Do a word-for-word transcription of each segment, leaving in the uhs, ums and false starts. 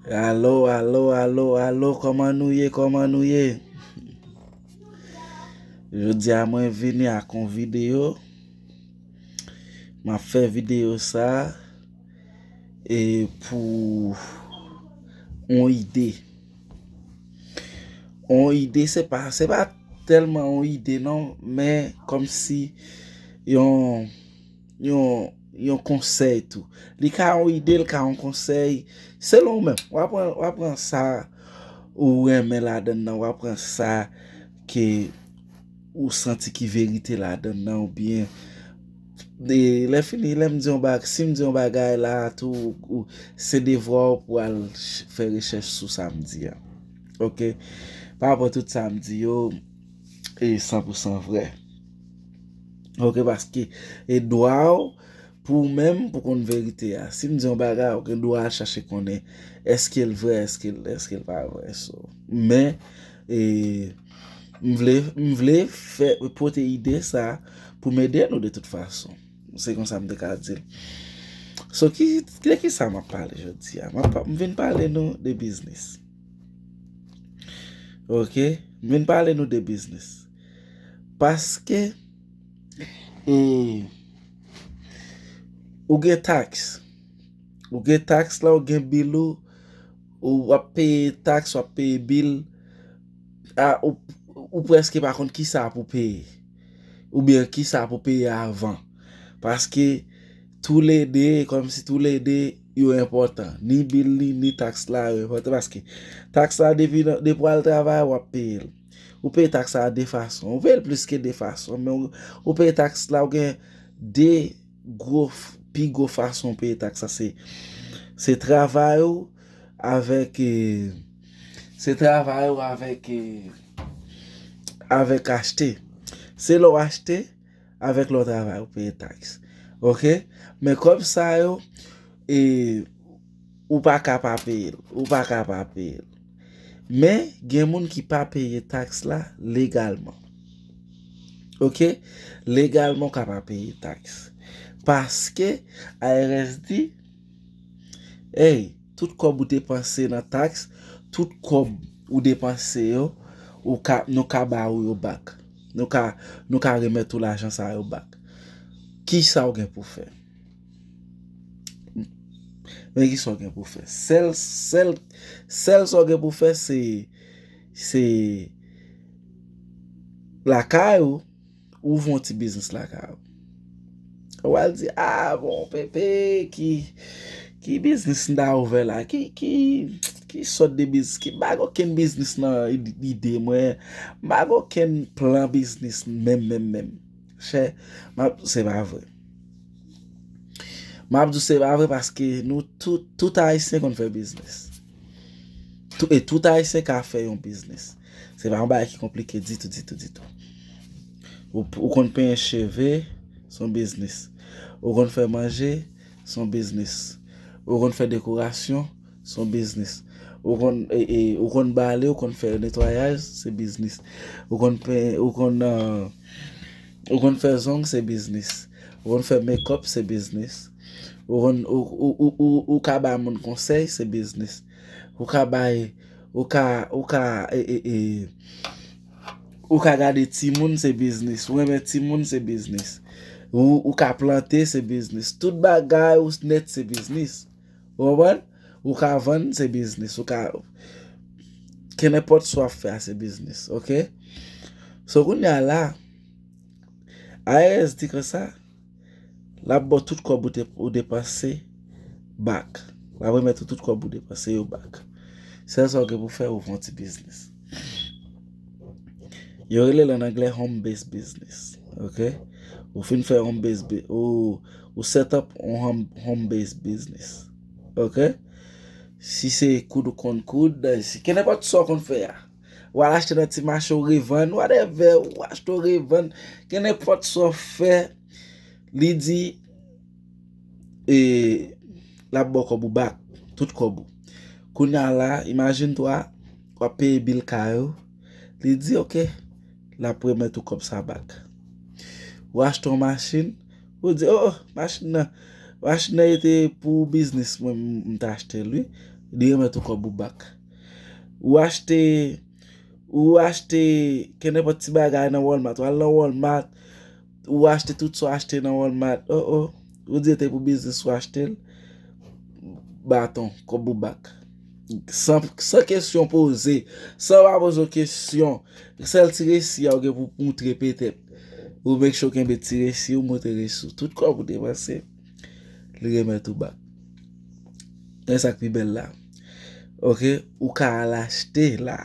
Alo, alo, alo, alo, kòman nou ye, kòman nou ye? Jodi a mwen vini ak yon videyo. M ap fè videyo sa e pou yon ide. Yon ide se pa, se pa tèlman yon ide non, men kòmsi yon yon, yon konsèy tou. Li ka yon ide, li ka yon konsèy. Selon ou menm, w a pran, w a pran sa ou renmen ladan nan, w a pran sa ke ou santi ki verite ladan nan, oubyen e, lè fini, lè m di yon bagay, si m di yon bagay la tou, ou, se devwa w pou al ch- fè rechèch sou sa m di a. Ok? Pa rapò tout sa m di yo, e san pou san vrè. Ok, paske e dwa w pou ou menm pou konn verite a. Si m di yon bagay, ou gen dwa al chache konnen èske l vrè, èske l, èske l pa vrè. So, men e, m vle, m vle fè pote ide sa pou m ede nou de tout fason. Se konsa m te ka di l. So, ki, de ki sa m ap pale jodi a? M ap pa- m vin pale nou de biznis. Ok? M vin pale nou de biznis. Paske e, ou gen taks. Ou gen taks la, ou gen bil ou, ou ap peye taks, w ap peye bil, a, ou, ou prèske pa konn kisa pou peye. Oubyen kisa pou peye avan. Paske toulede, kòmsi toulede, yo enpòtan. Ni bil li, ni taks la, yo enpòtan. Paske taks la, depi nan- depi w al travay, w ap peye l. Ou peye taks la de fason. Ou peye l plis ke de fason, men ou, ou peye taks la, ou gen de gwo, f- pi gwo fason ou peye taks la. Se, se travay ou avèk, e, se travay ou avèk, e, avèk achte. Se lè w achte, avèk lè w travay, ou peye taks. Ok? Men kòb sa yo, e, ou pa ka pa peye l. Ou pa ka pa peye l. Men, gen moun ki pa peye taks la legalman. Ok? Legalman, ou ka pa peye taks. Paske I R S di, hey, tout kòb ou depanse nan taks, tout kòb ou depanse yo, ou ka, nou ka ba ou yo bak. Nou ka, nou ka remèt ou lajan sa yo bak. Kisa w gen pou fè? Men kisa w gen pou fè? Sèl, sèl, sèl sa w gen pou fè, se, se lakay ou, ouvri yon ti biznis lakay ou. Ou al di, a, bon, Pepe, ki, ki biznis m ta ouvè la? Ki, ki, ki sòt de biznis? Ki, m pa gen okenn biznis nan id- ide mwen. M pa gen okenn plan biznis menm, menm, menm. Chè, m ap, se pa vre. M ap di w se pa vre paske nou tout, tout Ayisyen konn fè biznis. Tou- e tout Ayisyen ka fè yon biznis. Se pa yon bagay ki konplike ditou, ditou, ditou. Ou, ou konn penyen cheve, se yon biznis. Ou konn fè manje, se yon biznis. Ou konn fè dekorasyon, se yon biznis. Ou konn, e, e, ou konn bale, ou konn fè netwayaj, se biznis. Ou konn pen, ou konn, e, ou konn fè zong, se biznis. Ou konn fè make-up, se biznis. Ou konn, ou, ou, ou, ou, ou ka bay moun konsèy, se biznis. Ou ka bay, ou ka, ou ka, e, e, e, ou ka gade timoun, se biznis. Ou renmen timoun, se biznis. Ou, ou ka plante, se biznis. Tout bagay ou nèt, se biznis. Ou konprann? Ou ka vann, se biznis. Ou ka, kenenpòt sa w ap fè a, se biznis. Ok? So, kounye a la, I R S di konsa, l ap ba w tout kòb ou te, ou depanse bak. L ap remèt ou tout kòb ou depanse yo bak. Sèl sa w gen pou fè, ouvri yon ti biznis. Yo rele l an anglè home based business. Ok? Ou fin fè home based, ou, ou set up yon home, home based business. Ok? Si se koud ou konn koud, si kenenpòt sa w konn fè a. Ou al achte nan ti mache, ou revann, whatever, ou achte, ou revann, kenenpòt sa w fè, li di, e, l ap ba w kòb ou bak, tout kòb ou. Kounye a la, imajine twa, w ap peye bil kay ou, li di, ok, l ap remèt ou kòb sa bak. Ou achte yon machin, ou di, oh, oh, machin nan, Machin nan e te pou biznis mwen, m, m t achte l, wi. Li remèt ou kòb ou back. Ou achte, ou achte kenenpòt ti bagay nan Walmart. Ou al nan Walmart, ou achte tout sa w achte nan Walmart. Oh, oh. Ou di e te pou biznis ou achte l. Baton, kòb ou back. San, san kesyon poze. San w pa poze w kesyon. Sèl ti resi a ou gen pou moutre petèt. Ou make sure kenbe ti resi, ou moutre resi. Tout kòb ou depanse, li remèt ou back. E sa k pi bèl la. Ok, ou ka al achte la.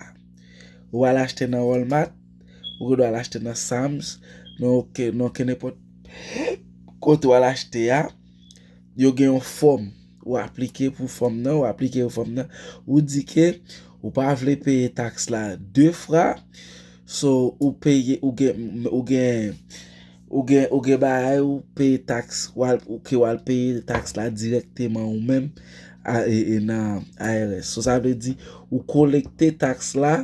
Ou al achte nan Walmart, ou gen dwa al achte nan Sam's, nan oke, nan oke nenpòt kote w al achte a. Yo gen yon fòm. Ou aplike pou fòm nan, ou aplike pou fòm nan. Ou di ke ou pa vle peye taks la de fwa. So, ou peye, ou gen, ou gen, ou gen, ou gen bagay, ou peye taks, ou al, ou ke w al peye taks la dirèkteman ou menm a, e, e nan I R S. So, sa vle di, ou kolekte taks la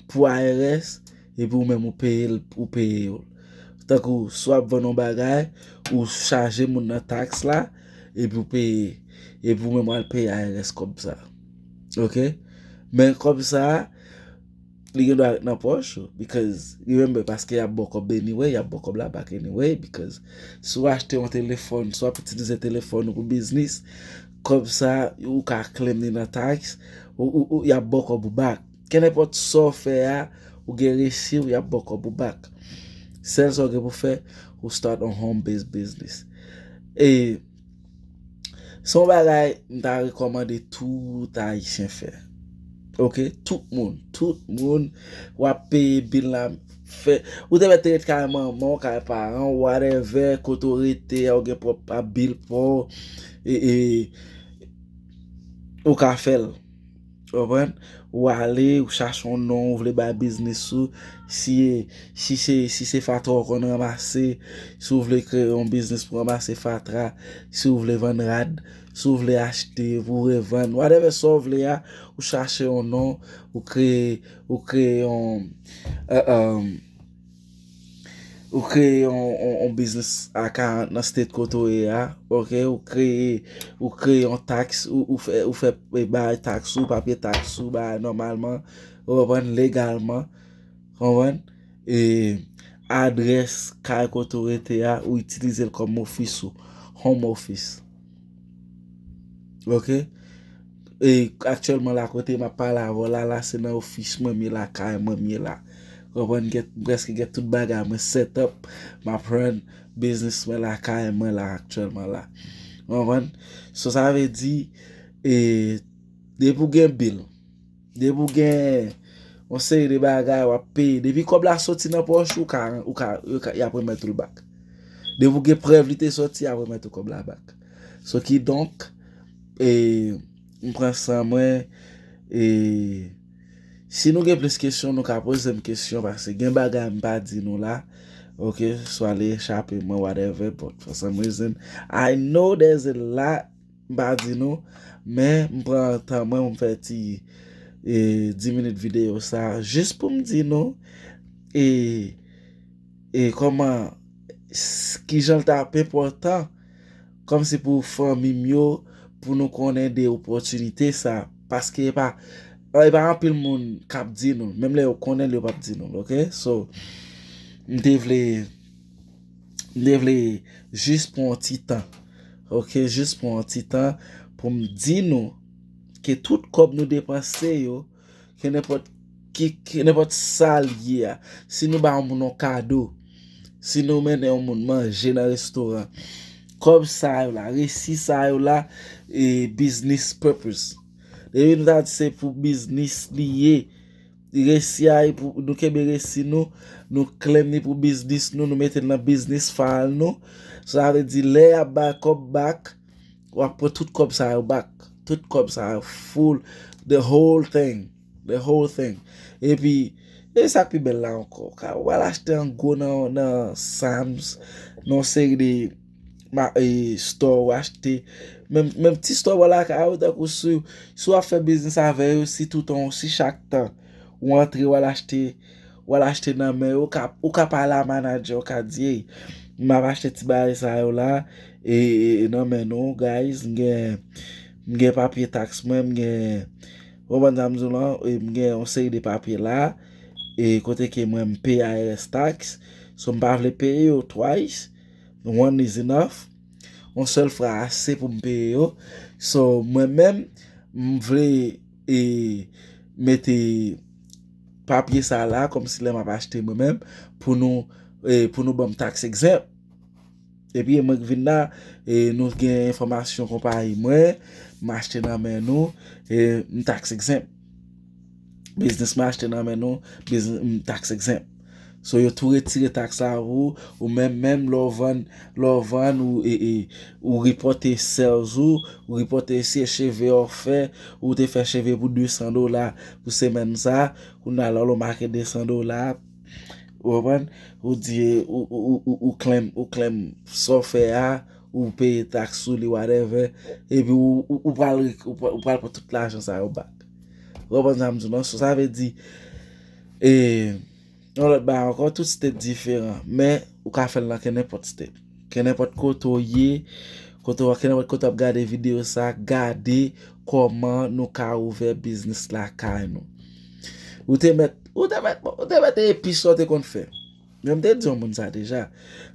pou I R S, epi ou menm ou peye l, ou peye yo. Tankou, si w ap vann yon bagay, ou chaje moun nan taks la, epi ou peye, epi ou menm w al peye I R S kòb sa. Ok? Men kòb sa, li gen dwa ret nan pòch ou, because, remember, paske y ap ba w kòb anyway, y ap ba w kòb la back anyway, because si w achte yon telefòn, si w ap itilize telefòn ou pou biznis, kòb sa, ou ka claim li nan taks, ou, ou, ou, y ap ba w kòb ou back. Kenenpòt sa w fè a, ou gen resi w, y ap ba w kòb ou back. Sèl sa w gen pou fè, ou start on home based business. E se yon bagay m ta rekòmande tout Ayisyen fè. Ok? Tout moun. Tout moun. W ap peye bil la. Fè, ou te mèt te ret kay manman w, kay paran w, whatever, kote w rete a, ou gen pwòp bil pa w, e, e, ou ka fè l. Ou konprann? Ou ale, ou chache yon non, ou vle bay biznis ou. Si, si se, si se fatra ou konn ranmase, si w vle kreye yon biznis pou ranmase fatra, si w vle vann rad, si w vle achte pou revann, whatever sa w vle a, ou chache yon non, ou kreye, ou kreye yon, euh, euh, ou kreye yon, yon, yon biznis a karant nan state kote w ye a, ok, ou kreye, ou kreye yon taks, ou, ou fè, ou fè bay taks ou, papye taks ou, bay nòmalman, ou konprann, legalman, konprann, e adrès kay kote w rete a, ou itilize l kòm ofis ou, home office. Ok? E aktyèlman la, kote m ap pale avè w la, la se nan ofis mwen m ye la, kay mwen m ye la. Konprann, m prèske gen tout bagay mwen set up, m ap run biznis mwen la, kay mwen la, aktyèlman la. Konprann? So, sa vle di, e, depi w gen bil, depi w gen yon seri de bagay w ap peye, depi kòb la soti nan pòch ou, ou ka, ou ka, yo ka, y ap remèt ou l back. Depi w gen prèv li te soti, y ap remèt ou kòb la back. So, kidonk, e, m pran san mwen, e, si nou gen plis kesyon, nou ka poze m kesyon, paske gen bagay m pa di nou la, ok, swa li echape mwen, whatever, but for some reason, I know there's a lot m pa di nou, men m pran tan mwen pou m fè ti, e, dis minit videyo sa, jis pou m di nou, e, e kòman, s-, kijan l t ap enpòtan, kòmsi pou fanmi m yo, pou nou konnen de opòtinite sa, paske e pa, e pa anpil moun k ap di nou, menm lè yo konnen l, yo p ap di nou l, ok? So, m te vle, m te vle jis pran yon ti tan, ok, jis pran yon ti tan pou m di nou ke tout kòb nou depanse yo, ke nenpòt ki, ke nenpòt sa l ye a, si nou ba yon moun yon kado, si nou mennen yon moun manje nan restoran, kòb sa yo la, resi sa yo la, e business purpose. Depi nou ta di se pou biznis li ye, resi a, e pou, nou kenbe resi nou, nou claim li pou biznis nou, nou mete l nan biznis file nou. Sa vle di, lè y ap bay kòb back, w ap pran tout kòb sa yo back. Tout kòb sa yo full, the whole thing. The whole thing. Epi, e sa k pi bèl la ankò. Ka, w al achte an gwo nan, nan Sam's, nan yon seri de ma-, e, store ou achte. Menm, menm ti store ou lakay ou, tankou si, si w ap fè biznis avè yo, si toutan, si chak tan ou antre, w al achte, w al achte nan men yo, ou ka, ou ka pale a manadjè, ou ka di, "Ey, M ap achte ti bagay sa yo la, e, e, e nan men nou, guys, m gen, m gen papye taks mwen, m gen, ou konprann sa m di w lan, e m gen yon seri de papye la, e kote ke mwen m peye I R S tax, so m pa vle peye yo twice, one is enough, yon sèl fwa ase pou m peye yo, so mwen menm, m vle, e, mete papye sa la, kòmsi lè m ap achte mwen menm, pou nou, e, pou nou ban m tax exempt. Epi e mwen k vin la, e, nou gen enfòmasyon konpayi mwen, m achte nan men nou, e, m tax exempt. Biznis mwen achte nan men nou, biznis, m tax exempt. So yo tou retire tax la pou ou, ou menm, menm lè w vann, lè w vann, ou, e, e, ou repòte sales ou, ou repòte si e cheve w fè, ou te fè cheve pou de san dola pou semèn sa, kounye a lè w make de san dola, ou konprann? Ou di, ou, ou, ou, ou, ou claim, ou claim sa w fè a, ou peye taks sou li, whatever, epi ou, ou, ou pral, ou pral, ou pral pran tout lajan sa yo back. Ou konprann sa m di w lan? So, sa vle di, e, yon lòt bagay ankò, tout state diferan, men ou ka fè l nan kenenpòt state. Kenenpòt kote w ye, kote w, kenenpòt kote w ap gade videyo sa, gade kòman nou ka ouvè biznis lakay nou. Ou te mèt, ou te mèt, ou te mèt epi sa w te konn fè. Men m te di yon moun sa deja.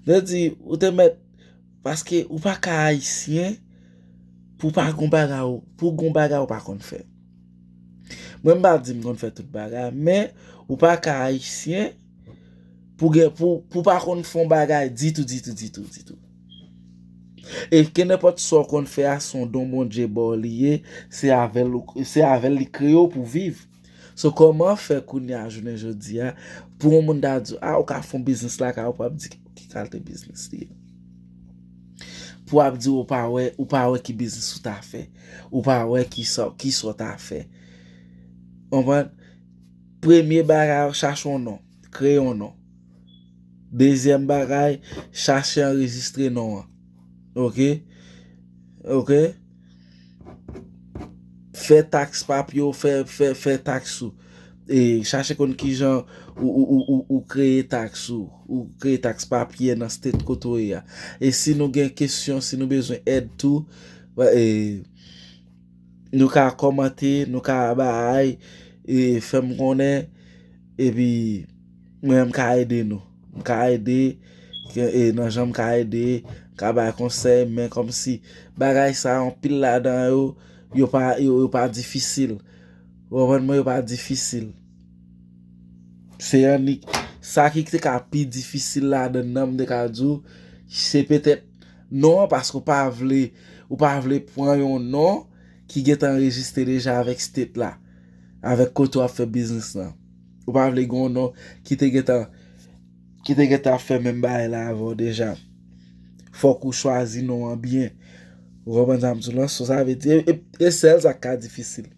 M te di, ou te mèt, paske ou pa ka ayisyen pou pa gon bagay ou, pou gon bagay ou pa konn fè. Mwen m pa di m konn fè tout bagay, men ou pa ka ayisyen pou gen, pou, pou pa konn fè yon bagay ditou, ditou, ditou, ditou. E kenenpòt sa w konn fè a, se yon don Bondye ba w li ye, se avè l, se avè l li kreye w pou viv. So, kòman fè kounye a, jounen jodi a, pou yon moun ta di w, a, ou ka fè yon biznis lakay ou, pou ap di, ki kalite biznis li ye? Pou ap di w, ou pa wè, ou pa wè ki biznis ou ta fè. Ou pa wè ki sa, ki sa w ta fè. Konprann? Premye bagay, chache yon non. Kreye yon non. Dezyèm bagay, chache anrejistre non an. Oke? Oke? Fè taks papye w, fè, fè, fè taks ou. E chache konn kijan ou, ou, ou, ou, ou kreye taks ou. Ou kreye taks papye nan state kote w ye a. E si nou gen kesyon, si nou bezwen èd tou, e, nou ka kòmante, nou ka bay, e, fè m konnen, epi mwen, m ka ede nou. M ka ede, e, nan jan m ka ede, m ka bay konsèy, men kòmsi bagay sa, anpil ladan yo, yo pa, yo, yo pa difisil. Ou konprann mwen, yo pa difisil. Se annik, sa ki te ka pi difisil ladan nan, m te ka di w, se petèt non an, paske w pa vle, ou pa vle pran yon non ki gentan anrejistre deja avèk state la, avèk kote w ap fè biznis lan. Ou pa vle gen yon non ki te gentan, ki te gentan ap fè menm bagay la avè w deja. Fòk ou chwazi non an byen. Ou konprann sa m di w lan? So, sa vle di, e, e, e sèl sa k ka difisil.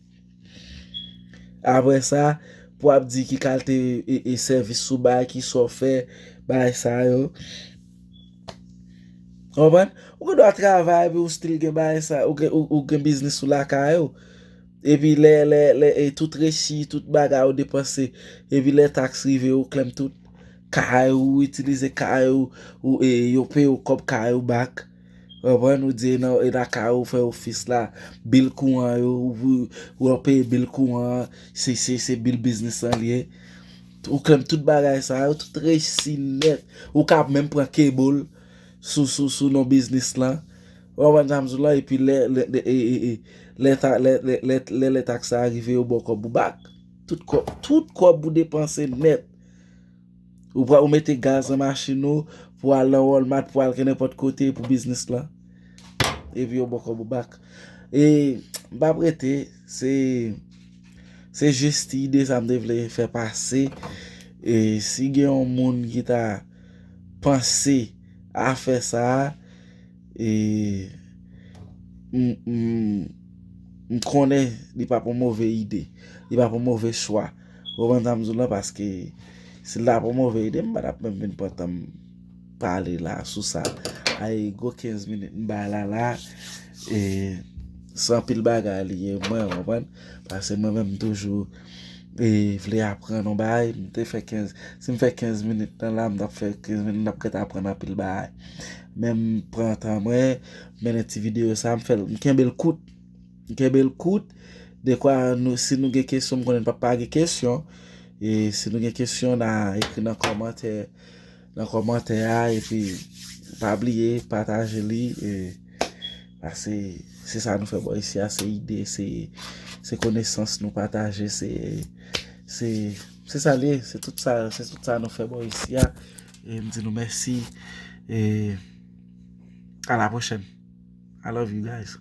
Apre sa, pou ap di ki kalite, e, e, sèvis ou bay, ki sa w fè, bagay sa yo. Konprann? Ou gen dwa travay, epi ou still gen bagay sa, ou gen, ou, ou gen biznis ou lakay ou. Epi lè, lè, lè, e, tout rechi, tout bagay ou depanse, epi lè taks rive, ou claim tout. Kay ou, itilize kay ou, ou, e, yo peye w kòb kay ou back. Konprann? Ou di, e nan, e lakay ou fè ofis la, bil kouran yo, ou, ou, ou peye bil kouran, se, se, se bil biznis lan li ye. Ou claim tout bagay sa yo, tout rechi nèt. Ou ka menm pran cable sou, sou, sou non biznis lan. Ou konprann sa m di w lan, epi lè, lè, lè, e, e, e, lè ta, lè, lè, lè, lè, lè taks sa a rive, yo ba w kòb ou back. Tout kòb, tout kòb ou depanse nèt. Ou pral, ou mete gaz nan machin ou, pou al nan Walmart, pou al kenenpòt kote pou biznis lan. Epi yo ba w kòb ou back. E m p ap rete, se, se jis ti ide sa m te vle fè pase. E si gen yon moun ki ta panse a fè sa, e m, m, m konnen li p ap yon move ide, li p ap yon move chwa. Ou konprann sa m di w lan, paske si l ta pran move ide, m pa t ap menm vin pran tan m pale la sou sa. Ay, gwo kenz minit m bay la la, e se anpil bagay li ye, mwen, ou konprann? Paske mwen menm, m toujou, e vle aprann yon bagay, m te fè kenz, si m fè kenz minit nan la, m t ap fè kenz minit, m t ap ret aprann anpil bagay. Men m pran tan mwen, mennen ti videyo sa, m fè l, m kenbe l kout. M kenbe l kout. Dekwa, nou, si nou gen kesyon, m konnen n p ap pa gen kesyon. E si nou gen kesyon, n a ekri nan kòmantè, nan kòmantè a, epi pa bliye pataje li. E, paske se sa nou fè bò isi a, se ide, se, se konesans nou pataje, se, se, se sa l ye, se tout sa, se tout sa nou fè bò isi a. E m di nou mèsi. E à la prochaine. I love you guys.